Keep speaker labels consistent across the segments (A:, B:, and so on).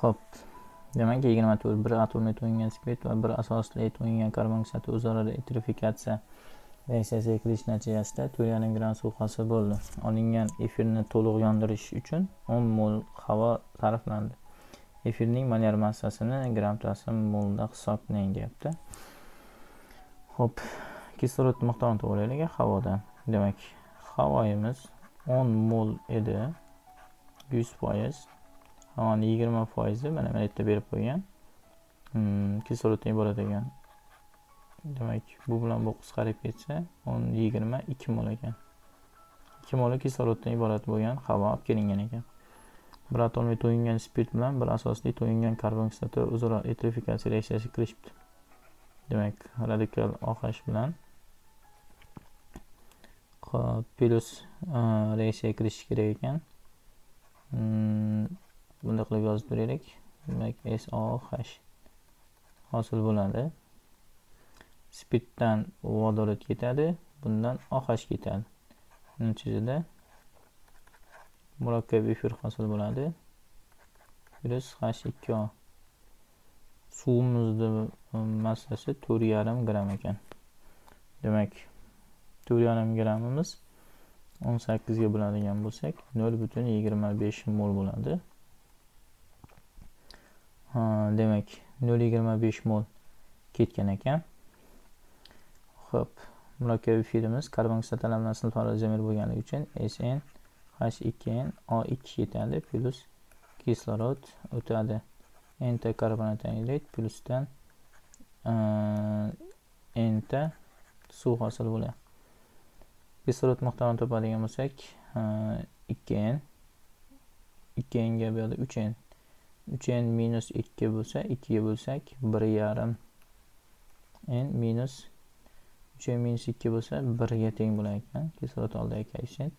A: Xo'p, demak, 24. Bir atomli to'yingan spirt va bir asosli to'yingan karbon kislota o'zaro eterifikatsiya reaksiyasiga kirish natijasida 4,5 gramm suv hosil bo'ldi. Olingan efirni to'liq yondirish uchun 10 mol havo sarflandi. Efirning molyar massasini gramm taqsim molda hisoblang, deyapti. Xo'p, kislorod miqdorini to'g'rilaylik havoda. Demak, havoyimiz 10 mol edi. 100%. Havoni 20% mana yerda berib qo'ygan. Kisloroddan iborat ekan. Demak, bu bilan bu qisqarib ketsa, 10 20 2 mol ekan. 2 mol kisloroddan iborat bo'lgan havo olib kelingan ekan. Bir atomli to'yingan spirt bilan bir asosli to'yingan karbon kislota o'zaro eterifikatsiya reaksiyasiga kirishibdi. Demak, radikal OH bilan, xo'p, plyus reaksiyaga kirishishi kerak ekan. Bunday qilib yozib beraylik. Demak, SOH hosil bo'ladi. Spirtdan vodorod ketadi, bundan OH ketadi. Natijada murakkab efir hosil bo'ladi. Plyus H2O. Suvimizni massasi 4,5 gramm ekan. Demak, 4,5 grammimiz 18 ga bo'ladigan bo'lsak, 0,25 mol bo'ladi. Ha, demak, 0,25 mol ketgan ekan. Xo'p, murakkab efirimiz karbon kislotalar bilan sinfaro izomer bo'lganligi uchun SN H2N O2 ketadi, plyus kislorod o'tadi. N ta karbonat angidrid plyusdan N ta suv hosil bo'ladi. Kislorod miqdorini topadigan bo'lsak, 2N 2N ga bu yoqda 3N 3N minus 2 bo'lsa, 2 ga bo'lsak 1,5 N minus 3N minus 2 bo'lsa 1 ga teng bo'lar ekan. Kislorod oldidagi koeffitsient.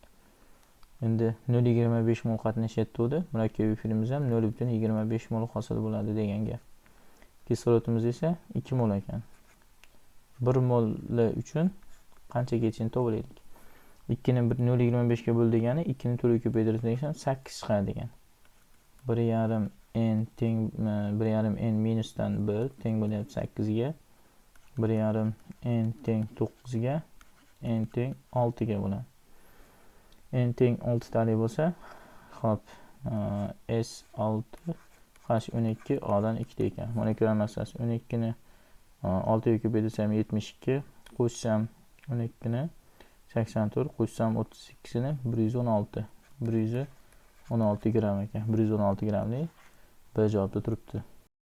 A: Endi 0,25 mol qatnashyapti. Murakkab efirimiz ham 0,25 mol hosil bo'ladi degan gap. Kislorodimiz esa 2 mol ekan. 1 moli uchun qancha ketishini to'g'rilaylik. 2 ni 0,25 ga bo'l degani 2 ni 4 ga ko'paytirib desam 8 chiqadi degan. 1,5 n teng 1,5 n minusdan 1 teng bo'lyapti 8 ga. 1,5 n teng 9 ga, n teng 6 ga bo'ladi. N teng 6 talik bo'lsa, xo'p, S6 H12 O'dan 2 ta ekan. Molekulyar massasi 12 ni 6 ga ko'paytirsam 72, qo'shsam 12 ni 84, qo'shsam 32 ni 116. 116 gramm ekan. 116 grammlik B javobda turibdi.